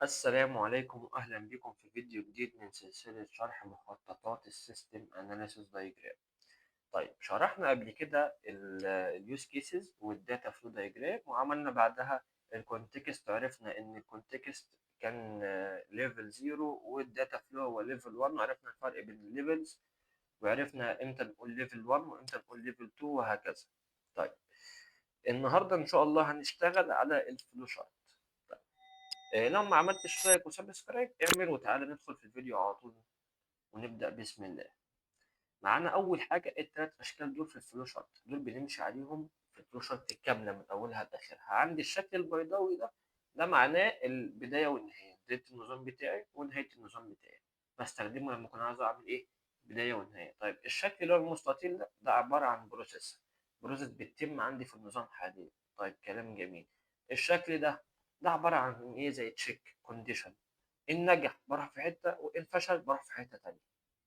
السلام عليكم واهلا بكم في فيديو جديد من سلسلة شرح مخططات ال system analysis diagram. طيب شرحنا قبل كده ال use cases وال data flow diagram، وعملنا بعدها ال context، عرفنا ان ال context كان level 0 وال data flow هو level 1، وعرفنا الفرق بين ال levels وعرفنا امتى نقول level 1 وامتى نقول level 2 وهكذا. طيب النهارده ان شاء الله هنشتغل على ال flow chart. لو ما عملتش like و subscribe اعمل، وتعالى ندخل في الفيديو على طول ونبدأ بسم الله. معانا أول حاجة التلات أشكال دول في ال flow chart، دول بنمشي عليهم في ال flow chart الكاملة من أولها لآخرها. عندي الشكل البيضاوي ده، ده معناه البداية والنهاية، بداية النظام بتاعي ونهاية النظام بتاعي، بستخدمه لما أكون عايز أعمل إيه؟ بداية ونهاية. طيب الشكل اللي هو المستطيل ده، ده عبارة عن process، process بتتم عندي في النظام حاليا. طيب كلام جميل. الشكل ده، ده عبارة عن إيه؟ زي check condition، إن نجح بروح في حتة وإن فشل بروح في حتة تانية.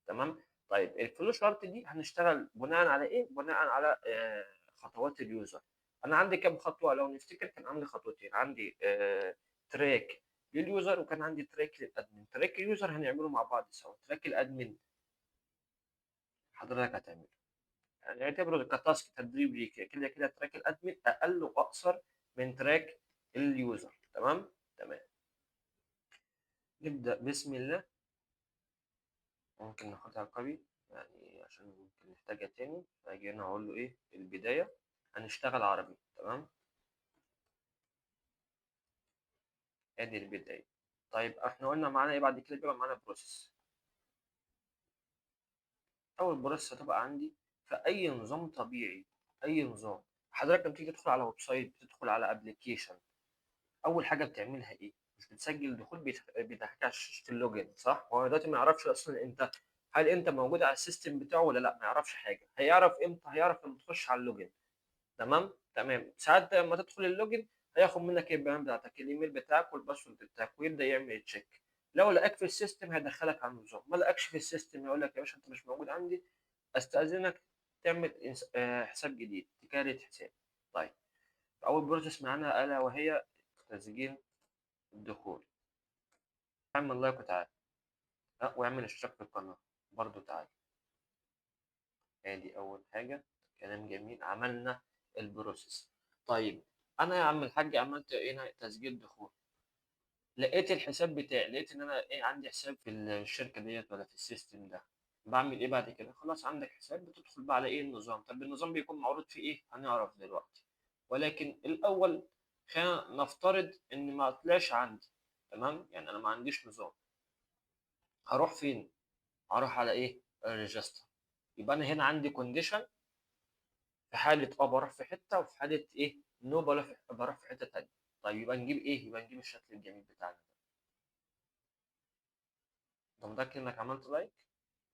تمام؟ طيب ال flow chart دي هنشتغل بناء على إيه؟ بناء على خطوات ال user. أنا عندي كام خطوة؟ لو نفتكر كان عندي خطوتين، عندي track لل user وكان عندي track لل admin. track ال user هنعمله مع بعض سوا، track ال admin حضرتك هتعمله، يعني اعتبره ك task تدريب ليك كده كده. track ال admin أقل وأقصر من track ال user. تمام؟ تمام. نبدأ بسم الله. ممكن ناخدها copy يعني عشان ممكن نحتاجها تاني. فاجي هنا اقول له ايه؟ البداية. هنشتغل عربي. تمام؟ ادي البداية. طيب احنا قلنا معانا ايه بعد كده؟ بيبقى معانا process. اول process هتبقى عندي في اي نظام طبيعي، اي نظام حضرتك لما تيجي تدخل على website، بتدخل على application، اول حاجة بتعملها ايه؟ مش بتسجل دخول، بيدخلك على شاشة ال login، صح؟ هو دلوقتي ما يعرفش اصلا انت هل انت موجود على ال system بتاعه ولا لا، ما يعرفش حاجة. هيعرف امتى؟ هيعرف لما تخش على ال login. تمام؟ تمام. ساعات لما تدخل ال login هياخد منك البيانات بتاعتك، الايميل بتاعك وال password بتاعك، ويبدا يعمل check. لو لقاك في ال system هيدخلك على النظام، ما لقاكش في ال system يقول لك يا باشا انت مش موجود عندي، استاذنك تعمل حساب جديد، ت create حساب. طيب اول process معانا الا وهي تسجيل الدخول. اعمل like وتعالى، واعمل اشتراك في القناة برضو تعالى. ادي اول حاجة. كلام جميل، عملنا ال process. طيب انا يا عم الحاج عملت ايه هنا؟ تسجيل دخول، لقيت الحساب بتاعي، لقيت ان انا ايه عندي حساب في الشركة ديت ولا في ال system ده. بعمل ايه بعد كده؟ خلاص عندك حساب، بتدخل بقى على ايه؟ النظام. طب النظام بيكون معروض فيه ايه؟ هنعرف دلوقتي، ولكن الاول خلينا نفترض ان ما طلعش عندي. تمام؟ يعني انا ما عنديش نظام، هروح فين؟ هروح على ايه؟ ال register. يبقى انا هنا عندي condition، في حاله بروح في حتة، وفي حاله ايه؟ no بروح في حتة تانية. طيب يبقى نجيب ايه؟ يبقى نجيب الشكل الجميل بتاعنا ده. انت متاكد انك عملت like؟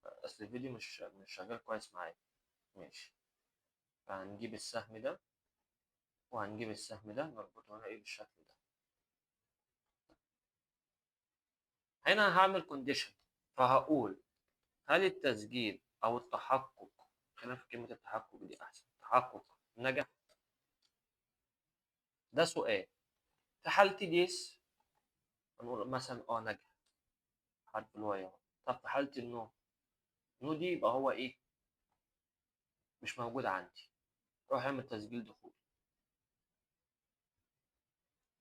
اصل الفيديو مش شغال كويس معايا. ماشي، فهنجيب السهم ده وهنجيب السهم ده، نربطه هنا ايه بالشكل ده. هنا هعمل condition، فهقول هل التسجيل او التحقق، خلينا في كلمة التحقق دي احسن، تحقق نجح؟ ده سؤال. في حالة ال yes هنقول مثلا نجح، حرف ال Y اهو. طب في حالة ال no، no دي يبقى هو ايه؟ مش موجود عندي، روح اعمل تسجيل دخول.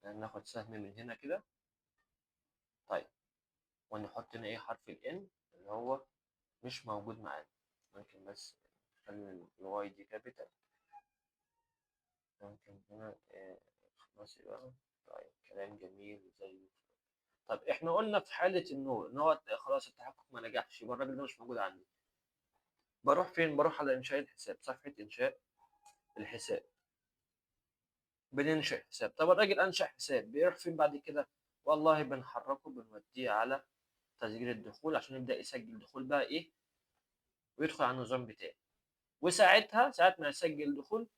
يعني ناخد سهم من هنا كده، طيب ونحط هنا ايه؟ حرف ال N اللي هو مش موجود معانا. ممكن بس نخلي ال Y دي capital، ممكن هنا خلاص يبقى. طيب كلام جميل زي الفل. طب احنا قلنا في حالة ال no ان هو خلاص التحقق ما نجحش، يبقى الراجل ده مش موجود عندي. بروح فين؟ بروح على انشاء الحساب، صفحة انشاء الحساب، بننشئ حساب. طب الراجل انشأ حساب، بيروح فين بعد كده؟ والله بنحركه بنوديه على تسجيل الدخول عشان يبدأ يسجل دخول بقى ايه؟ ويدخل على النظام بتاعي. وساعتها ساعة ما يسجل دخول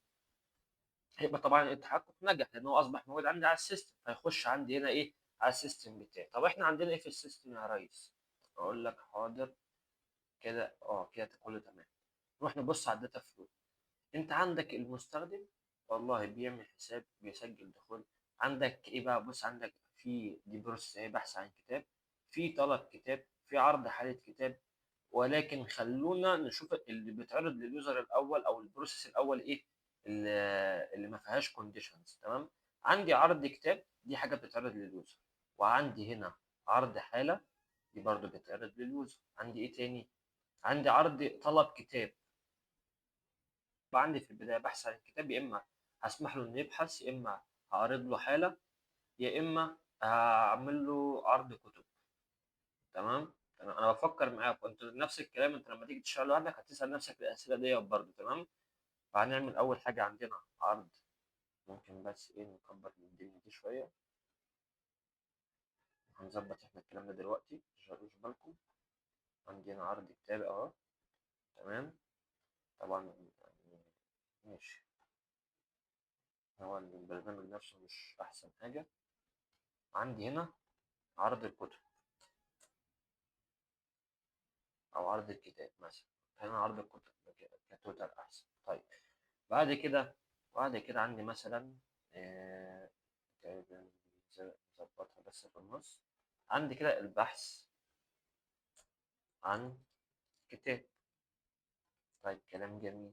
هيبقى طبعا التحقق نجح، لان هو اصبح موجود عندي على ال system، فيخش عندي هنا ايه؟ على ال system بتاعي. طب احنا عندنا ايه في ال system يا ريس؟ اقول لك حاضر كده، كده كله تمام. نروح نبص على ال data flow. انت عندك المستخدم والله بيعمل حساب، بيسجل دخول. عندك ايه بقى؟ بص عندك في في دي process اهي، بحث عن كتاب، في طلب كتاب، في عرض حاله كتاب. ولكن خلونا نشوف اللي بيتعرض لل user الاول او ال process الاول ايه اللي ما فيهاش conditions. تمام. عندي عرض كتاب، دي حاجة بتتعرض لل user، وعندي هنا عرض حاله، دي برضو بتتعرض لل user. عندي ايه تاني؟ عندي عرض طلب كتاب. عندي في البداية بحث عن الكتاب، يا اما هسمح له انه يبحث، يا اما هعرض له حاله، يا اما هعمل له عرض كتب. تمام. انا بفكر معاك، انت نفس الكلام، انت لما تيجي تشتغل لوحدك هتسال نفسك الاسئلة دي برضه. تمام. فهنعمل اول حاجة عندنا عرض، ممكن بس ايه نكبر الدنيا دي شوية، هنظبط احنا الكلام ده دلوقتي، متشغلوش بالكم. عندنا عرض كتاب اهو. تمام. طبعا يعني ماشي، هو البرنامج نفسه مش احسن حاجة. عندي هنا عرض الكتب او عرض الكتاب مثلا، هنا عرض الكتب ك total احسن. طيب بعد كده عندي مثلا نظبطها بس في النص. عندي كده البحث عن كتاب. طيب كلام جميل.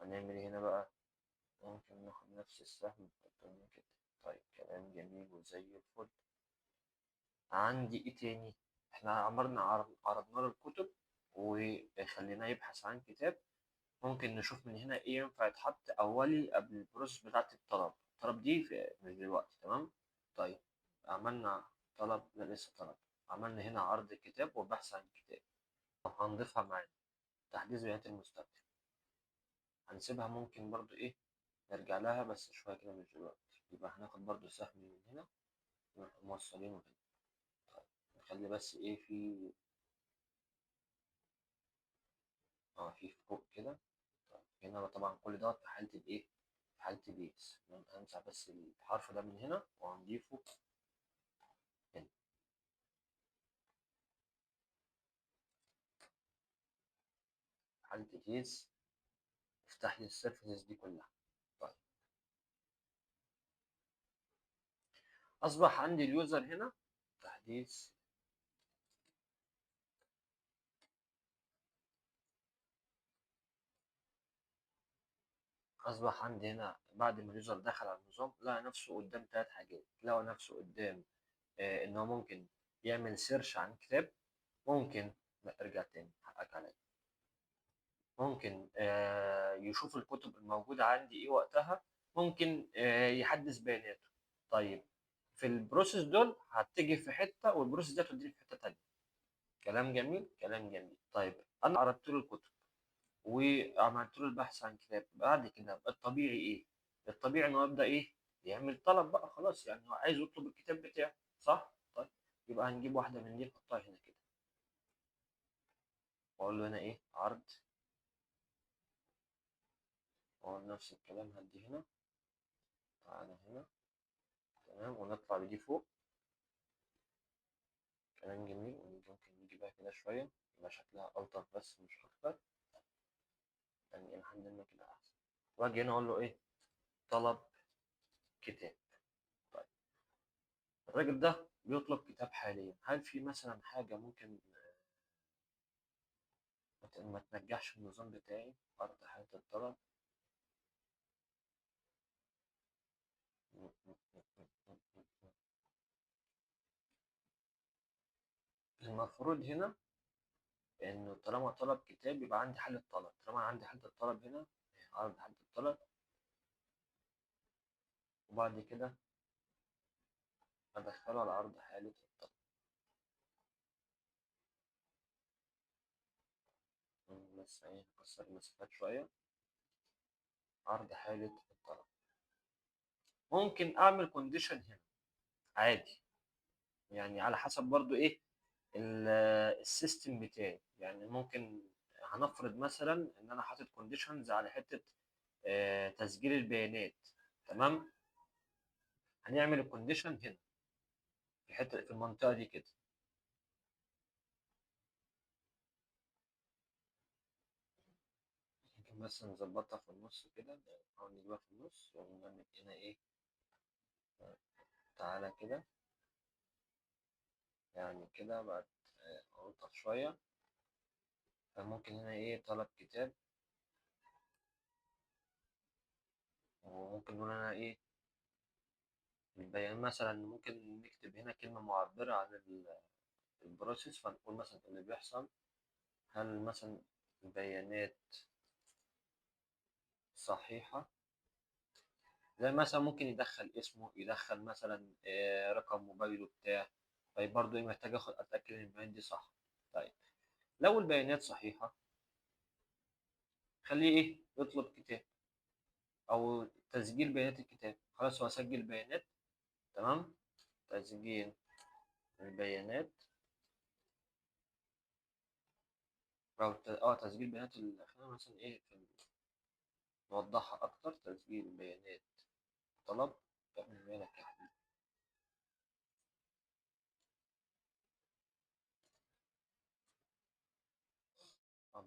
هنعمل ايه هنا بقى؟ ممكن ناخد نفس السهم نحطه هنا كده. طيب كلام جميل وزي الفل. عندي ايه تاني؟ احنا عمرنا عرضنا له الكتب وخليناه يبحث عن كتاب. ممكن نشوف من هنا ايه ينفع يتحط اولي قبل ال process بتاعت الطلب. الطلب دي مش دلوقتي. تمام. طيب عملنا طلب، لا لسه طلب. عملنا هنا عرض الكتاب وبحث عن كتاب، هنضيفها معانا تحديث بيانات المستخدم، هنسيبها ممكن برضو ايه نرجع لها بس شوية كده مش دلوقتي. يبقى هناخد برضو سهم من هنا نروح موصلينه هنا. طيب نخلي بس ايه في في فوق كده. طيب هنا طبعا كل دوت في حاله الايه، في حاله ال yes. هنمسح بس الحرف ده من هنا وهنضيفه هنا. حاله ال yes افتح لي ال services دي كلها. طيب اصبح عندي ال user هنا تحديث اصبح عندي هنا بعد ما ال user دخل على النظام لقى نفسه قدام 3 حاجات. لقى نفسه قدام ان هو ممكن يعمل search عن كتاب، ممكن لا ارجع تاني حقك عليا، ممكن يشوف الكتب الموجودة عندي ايه وقتها، ممكن يحدث بياناته. طيب في ال process دول هتجي في حتة وال process ده توديني في حتة تانية. كلام جميل، كلام جميل. طيب انا عرضت له الكتب وعملت له البحث عن كتاب، بعد كده الطبيعي ايه؟ الطبيعي ان هو يبدا ايه؟ يعمل طلب بقى، خلاص يعني هو عايز يطلب الكتاب بتاعه، صح؟ طيب يبقى هنجيب واحدة من دي نحطها هنا كده، واقول له هنا ايه؟ عرض، واقول نفس الكلام هدي هنا، تعالى هنا، تمام، ونطلع بدي فوق. كلام جميل. وممكن نجيبها كده شوية يبقى شكلها الطف بس مش اكتر، يعني الى حد ما كده احسن. واجي هنا اقول له ايه؟ طلب كتاب. طيب الراجل ده بيطلب كتاب حاليا، هل في مثلا حاجة ممكن ما تنجحش النظام بتاعي؟ عرض حاله الطلب، المفروض هنا انه طالما طلب كتاب يبقى عندي حاله طلب، طالما عندي حاله الطلب هنا عرض حاله الطلب، وبعد كده ادخله على عرض حاله الطلب. بس ايه نكسر المسافات شوية. عرض حاله الطلب، ممكن اعمل condition هنا عادي، يعني على حسب برضو ايه ال system بتاعي. يعني ممكن هنفرض مثلا ان انا حاطط conditions على حتة تسجيل البيانات، تمام؟ هنعمل ال condition هنا في حتة في المنطقة دي كده، ممكن بس نظبطها في النص كده، نحاول نجيبها في النص ونعمل هنا ايه، تعالى كده يعني كده بقت ألطف شوية. فممكن هنا ايه طلب كتاب، وممكن نقول هنا ايه البيان مثلا، ممكن نكتب هنا كلمة معبرة عن ال process، فنقول مثلا اللي بيحصل هل مثلا البيانات صحيحة، زي مثلا ممكن يدخل اسمه، يدخل مثلا رقم موبايله بتاع. طيب برضه ايه محتاج اتاكد ان البيانات دي صح. طيب لو البيانات صحيحة خليه ايه يطلب كتاب او تسجيل بيانات الكتاب. خلاص هو سجل بيانات، تمام، تسجيل البيانات او تسجيل بيانات خلينا مثلا ايه نوضحها اكتر. تسجيل بيانات طلب، اعمل مالك يا حبيبي.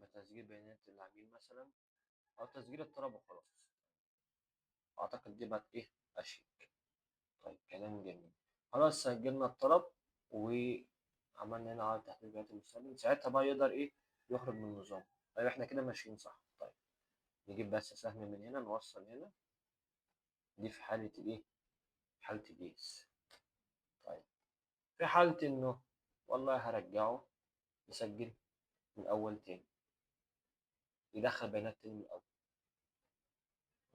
بتسجيل بيانات العميل مثلا، او تسجيل الطلب وخلاص. اعتقد دي بقت ايه اشيك. طيب كلام جميل، خلاص سجلنا الطلب وعملنا هنا على تحديد بيانات المستخدم، ساعتها بقى يقدر ايه يخرج من النظام. طيب احنا كده ماشيين صح. طيب نجيب بس سهم من هنا نوصل هنا، دي في حالة الايه؟ حالة ال yes. طيب في حالة انه والله هرجعه يسجل من الاول تاني، يدخل بيانات تاني من الاول.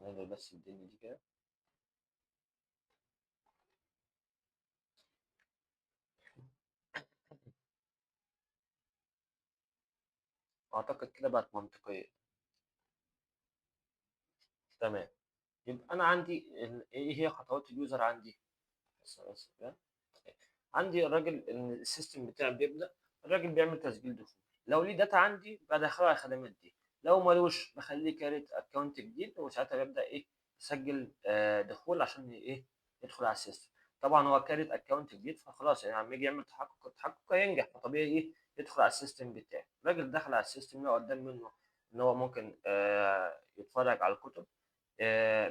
نقدر بس الدنيا دي كده. اعتقد كده بقت منطقية. تمام، يبقى انا عندي ايه هي خطوات ال user عندي؟ بس كده. عندي الراجل ال system بتاعي بيبدا، الراجل بيعمل تسجيل دخول، لو ليه data عندي بدخلها على الخدمات دي، لو مالوش بخليه create account جديد، وساعتها بيبدا ايه يسجل دخول عشان ايه يدخل على ال system. طبعا هو create account جديد، فخلاص عم يجي يعمل تحقق، التحقق هينجح، فطبيعي ايه يدخل على ال system بتاعه. الراجل دخل على ال system، لقى قدام منه ان هو ممكن يتفرج على الكتب،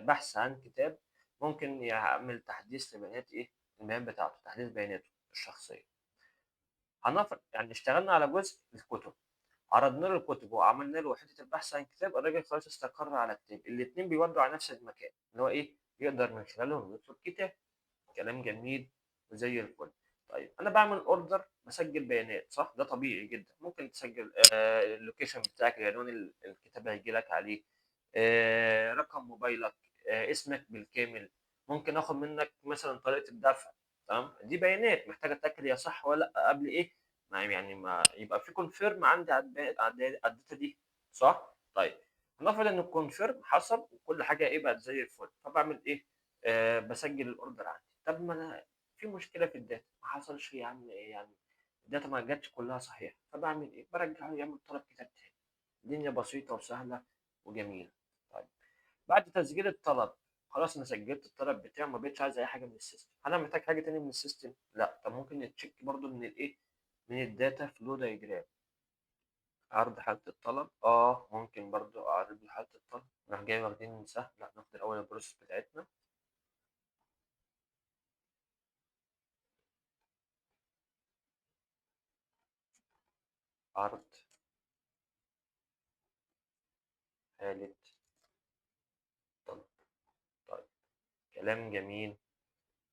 بحث عن كتاب، ممكن يعمل تحديث لبيانات ايه البيانات بتاعته، تحديث بياناته الشخصية. هنفرض اشتغلنا على جزء الكتب، عرضنا له الكتب وعملنا له حتة البحث عن كتاب، الراجل خلاص استقر على كتاب، الاثنين بيودوا على نفس المكان اللي هو ايه يقدر من خلالهم يطلب كتاب. كلام جميل وزي الفل. طيب انا بعمل order، بسجل بيانات صح؟ ده طبيعي جدا، ممكن تسجل ال location بتاعك، العنوان الكتاب هيجي لك عليه، رقم موبايلك، اسمك بالكامل، ممكن اخد منك مثلا طريقه الدفع، تمام؟ دي بيانات محتاجه اتاكد هي صح ولا لا قبل ايه ما يعني ما يبقى في confirm عندي على ال data دي، صح؟ طيب هنفرض ان ال confirm حصل وكل حاجة ايه بقت زي الفل، فبعمل ايه؟ بسجل ال order عندي. طب ما انا في مشكلة في ال data، ما حصلش يا عم، ال data ما جاتش كلها صحيحه، فبعمل ايه؟ برجعه يعمل طلب كتاب تاني. الدنيا بسيطة وسهلة وجميلة. طيب بعد تسجيل الطلب خلاص انا سجلت الطلب بتاعي، ما بقتش عايز اي حاجة من ال system. هل انا محتاج حاجة تاني من ال system؟ لا. طب ممكن ن check برضو من الايه؟ من ال data flow diagram، عرض حاله الطلب. ممكن برضو اعرض له حاله الطلب. نروح جاي واخدين سهم، لا ناخد الاول ال process بتاعتنا. عرض حالة طلب. طيب كلام جميل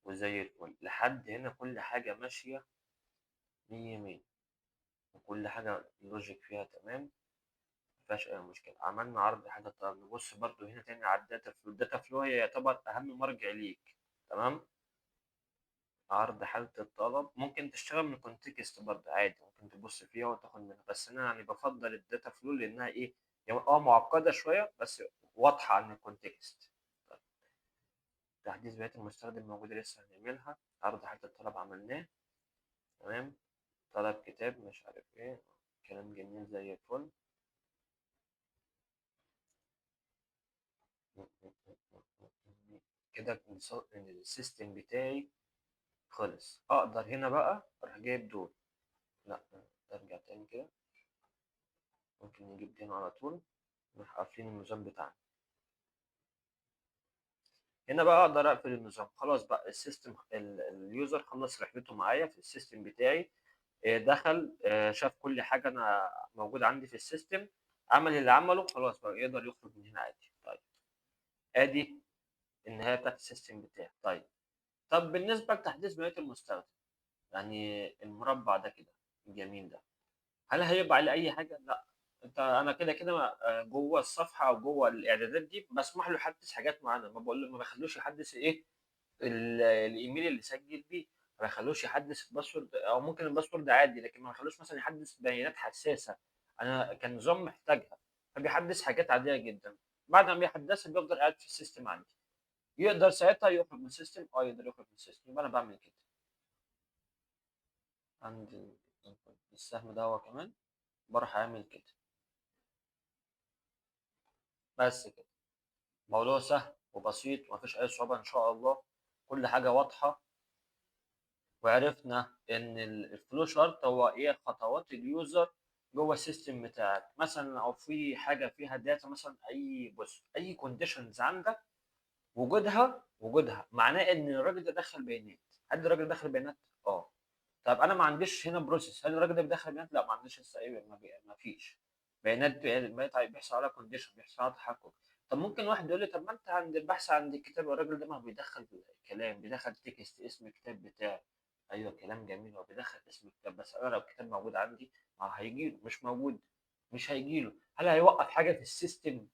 وزي الفل. لحد هنا كل حاجة ماشية مية مية، وكل حاجة ال logic فيها تمام، مفيهاش أي مشكلة. عملنا عرض حالة الطلب. نبص برضو هنا تاني على ال data flow. ال data flow هي يعتبر أهم مرجع ليك، تمام؟ عرض حالة الطلب ممكن تشتغل من context برضه عادي، ممكن تبص فيها وتاخد منها، بس أنا بفضل ال data flow لأنها إيه؟ معقدة شوية بس واضحة عن ال context. طيب تحديث بيانات المستخدم موجودة لسه هنعملها. عرض حالة الطلب عملناه، تمام. طلب كتاب مش عارف إيه، كلام جميل زي الفل. كده ال system بتاعي خلص. اقدر هنا بقى اروح جايب دول، لا ارجع تاني كده، ممكن نجيب دي هنا على طول، نروح قافلين النظام بتاعنا. هنا بقى اقدر اقفل النظام خلاص بقى. ال system ال user خلص رحلته معايا في ال system بتاعي، دخل، شاف كل حاجة انا موجودة عندي في ال system، عمل اللي عمله، خلاص بقى يقدر يخرج من هنا عادي. طيب ادي النهاية بتاعت ال system بتاعي. طيب طب بالنسبة لتحديث بيانات المستخدم، يعني المربع ده كده الجميل ده، هل هيبقى عليه اي حاجة؟ لا، انت انا كده كده جوه الصفحة او جوه الاعدادات دي بسمح له يحدث حاجات معينة، ما بقول له ما بخلوش يحدث ايه الايميل اللي سجل بيه، ما بخلوش يحدث ال password، او ممكن ال password عادي، لكن ما بخلوش مثلا يحدث بيانات حساسة انا كنظام محتاجها، فبيحدث حاجات عادية جدا. بعد ما بيحدثها بيفضل قاعد في ال system عندي، يقدر ساعتها يخرج من ال system، يقدر يخرج من ال system. يبقى انا بعمل كده عندي السهم ده هو كمان بروح اعمل كده، بس كده. موضوع سهل وبسيط ومفيش اي صعوبة ان شاء الله، كل حاجة واضحة، وعرفنا ان ال flow chart هو ايه خطوات ال user جوه ال system بتاعك. مثلا لو في حاجة فيها data مثلا، اي بص اي conditions عندك وجودها معناه ان الراجل ده دخل بيانات. هل الراجل دخل بيانات؟ طب انا ما عنديش هنا process، هل الراجل ده بيدخل بيانات؟ لا، ما عنديش لسه اي، ما فيش بيانات، بيحصل عليها condition، بيحصل عليها تحقق. طب ممكن واحد يقول لي طب ما انت عند البحث عند الكتاب الراجل ده ما بيدخل كلام، بيدخل text اسم الكتاب بتاعه. ايوه كلام جميل، هو بيدخل اسم الكتاب، بس انا لو الكتاب موجود عندي ما هيجي له، مش موجود مش هيجي له. هل هيوقف حاجة في ال system؟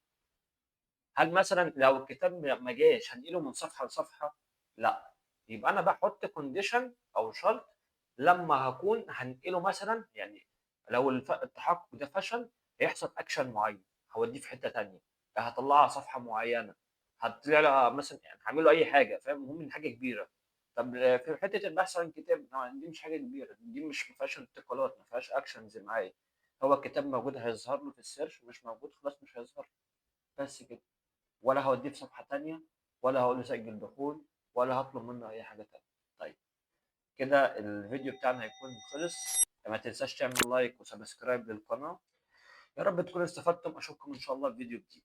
هل مثلا لو الكتاب ما جاش هنقله من صفحة لصفحة؟ لا، يبقى انا بحط condition او شرط لما هكون هنقله مثلا، يعني لو التحقق ده فشل هيحصل اكشن معين، هوديه في حتة ثانية، هطلعها صفحة معينة، هطلع لها مثلا، يعني هعمل له اي حاجة، فاهم؟ المهم ان حاجة كبيرة. طب في حتة البحث عن كتاب دي مش حاجة كبيرة، دي مش ما فيهاش انتقالات، ما فيهاش actions معايا، هو الكتاب موجود هيظهر له في ال search، مش موجود خلاص مش هيظهر، بس كده. ولا هوديه في صفحة ثانية، ولا هقول له سجل دخول، ولا هطلب منه اي حاجة ثانية. طيب كده الفيديو بتاعنا هيكون خلص. ما تنساش تعمل like و subscribe للقناة. يا رب تكونوا استفدتم، اشوفكم ان شاء الله في فيديو جديد.